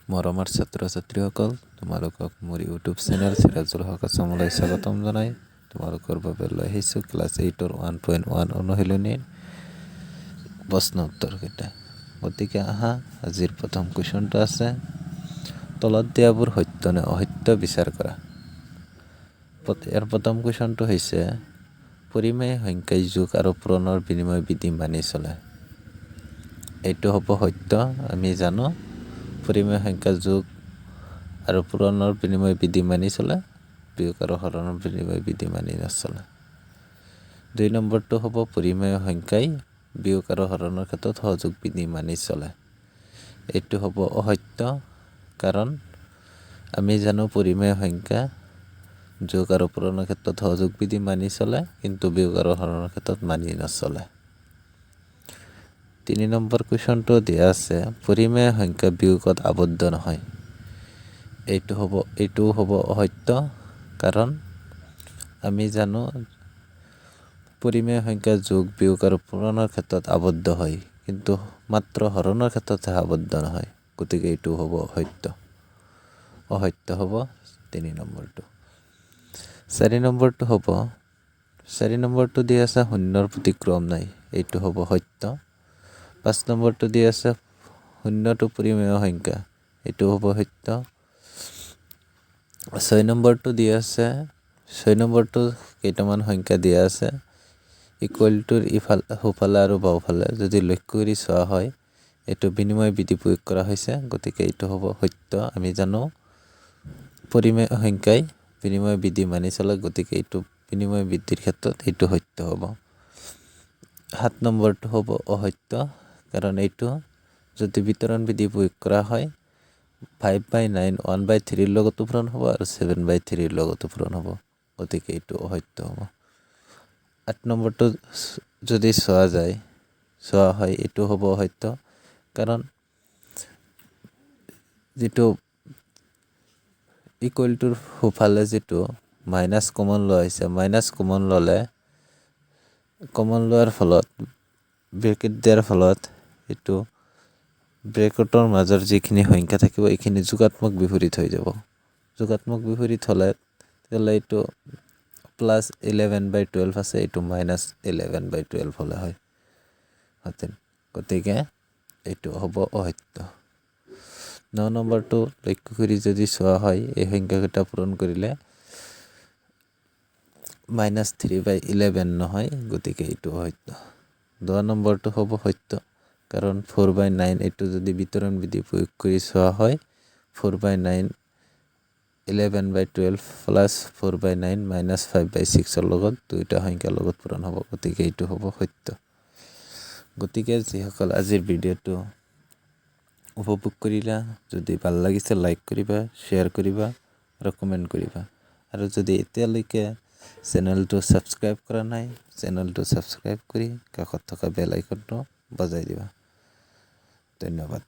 মৰমৰ ছাত্ৰ ছাত্ৰীসকল, তোমালোকক মোৰ ইউটিউব চেনেল চিৰাজুল হক আছামলৈ স্বাগতম জনাই তোমালোকৰ বাবে লৈ আহিছোঁ ক্লাছ 8ৰ 1.1 অনুশীলনীৰ প্ৰশ্ন উত্তৰকেইটা। গতিকে আহা, আজিৰ প্ৰথম কুৱেশ্যনটো আছে, তলত দিয়াবোৰ সত্য নে অসত্য বিচাৰ কৰা। ইয়াৰ প্ৰথম কুৱেশ্যনটো হৈছে, পৰিমেয় সংখ্যাই যোগ আৰু পূৰণৰ বিনিময় বিধি মানি চলে। এইটো হ'ব সত্য। আমি জানো পৰিমেয় সংখ্যা যোগ আৰু পূৰণৰ বিনিময় বিধি মানি চলে, বিয়োগ আৰু হৰণৰ বিনিময় বিধি মানি নচলে। 2 নম্বৰটো হ'ব, পৰিমেয় সংখ্যাই বিয়োগ আৰু হৰণৰ ক্ষেত্ৰত সহযোগ বিধি মানি চলে। এইটো হ'ব অসত্য, কাৰণ আমি জানো পৰিমেয় সংখ্যা যোগ আৰু পূৰণৰ ক্ষেত্ৰত সহযোগ বিধি মানি চলে, কিন্তু বিয়োগ আৰু হৰণৰ ক্ষেত্ৰত মানি নচলে। 3 নম্বৰ কুৱেশ্যনটো দিয়া আছে, পৰিমেয় সংখ্যা বিয়োগত আবদ্ধ নহয়। এইটোও হ'ব অসত্য, কাৰণ আমি জানো পৰিমেয় সংখ্যা যোগ, বিয়োগ আৰু পূৰণৰ ক্ষেত্ৰত আবদ্ধ হয়, কিন্তু মাত্ৰ হৰণৰ ক্ষেত্ৰতহে আবদ্ধ নহয়। গতিকে এইটো হ'ব অসত্য। অসত্য হ'ব 3 নম্বৰটো। 4 নম্বৰটো হ'ব, 4 নম্বৰটো দিয়া আছে শূন্যৰ প্ৰতি ক্ৰম নাই। এইটো হ'ব সত্য। 5 নম্বৰটো দিয়া আছে শূন্যটো পৰিমেয় সংখ্যা। এইটো হ'ব সত্য। 6 নম্বৰটো দিয়া আছে, 6 নম্বৰটো কেইটামান সংখ্যা দিয়া আছে ইকুৱেলটোৰ ইফাল সোঁফালে আৰু বাওঁফালে যদি লক্ষ্য কৰি চোৱা হয়, এইটো বিনিময় বিধি প্ৰয়োগ কৰা হৈছে। গতিকে এইটো হ'ব সত্য। আমি জানো পৰিমেয় সংখ্যাই বিনিময় বিধি মানি চলে, গতিকে এইটো বিনিময় বিধিৰ ক্ষেত্ৰত এইটো সত্য হ'ব। 7 নম্বৰটো হ'ব অসত্য, কাৰণ এইটো যদি বিতৰণ বিধি প্ৰয়োগ কৰা হয়, 5 বাই 9 1 বাই 3ৰ লগতো পূৰণ হ'ব আৰু 7 বাই 3ৰ লগতো পূৰণ হ'ব। গতিকে এইটো অসত্য হ'ব। 8 নম্বৰটো যদি চোৱা হয়, এইটো হ'ব অসত্য, কাৰণ যিটো ইকুৱেলটোৰ সোঁফালে যিটো মাইনাছ কমন লোৱা হৈছে, মাইনাছ কমন ল'লে, কমন লোৱাৰ ফলত, ব্ৰেকেট দিয়াৰ ফলত এইটো ব্ৰেকেটৰ মাজৰ যিখিনি সংখ্যা থাকিব, এইখিনি যোগাত্মক বিপৰীত হৈ যাব। যোগাত্মক বিপৰীত হ'লে তেতিয়াহ'লে এইটো প্লাছ 11 বাই 12 আছে, এইটো মাইনাছ 11 বাই 12 হ'লে হয় হেঁতেন। গতিকে এইটো হ'ব অসত্য। 9 নম্বৰটো লক্ষ্য কৰি যদি চোৱা হয়, এই সংখ্যাকেইটা পূৰণ কৰিলে মাইনাছ 3 বাই 11 নহয়। গতিকে এইটো অসত্য। 10 নম্বৰটো হ'ব সত্য, কাৰণ 4 বাই 9, এইটো যদি বিতৰণ বিধি প্ৰয়োগ কৰি চোৱা হয়, 4 বাই 9 11 বাই 12 প্লাছ 4 বাই 9 মাইনাছ 5 বাই 6ৰ লগত দুয়োটা সংখ্যাৰ লগত পূৰণ হ'ব। গতিকে এইটো হ'ব সত্য। গতিকে যিসকল আজিৰ ভিডিঅ'টো উপভোগ কৰিলা, যদি ভাল লাগিছে লাইক কৰিবা, শ্বেয়াৰ কৰিবা আৰু কমেণ্ট কৰিবা। আৰু যদি এতিয়ালৈকে চেনেলটো ছাবস্ক্ৰাইব কৰা নাই, চেনেলটো ছাবস্ক্ৰাইব কৰি কাষত থকা বেল আইকনটো বজাই দিবা। ধন্যবাদ।